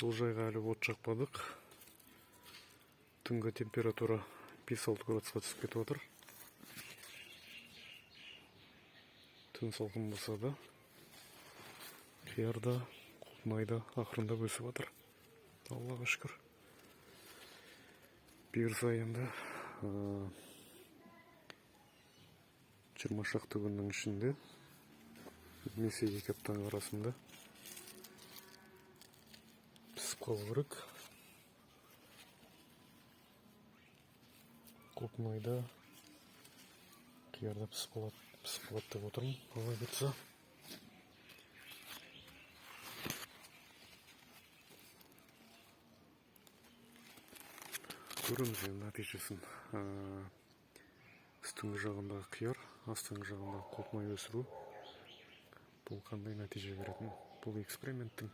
Жылыжайға әлі от жақпадық. Түнгі температура 5-6 градусқа түсіп кетіп отыр. Түн салқын болса да, қияр да, құлпынай да ақырындап өсіп жатыр. Аллаға шүкір. Бұйырса, енді 20 шақты күннің ішінде немесе 2 аптаның арасында пісіп қалу керек. Құлпынай да, қияр да пісіп қалады, пісіп қалады деп отырмын, Алла бұйыртса. Көреміз енді нәтижесін. Үстіңгі жағындағы қияр, астыңғы жағындағы құлпынай өсіру бұл қандай нәтиже беретін бұл эксперименттің.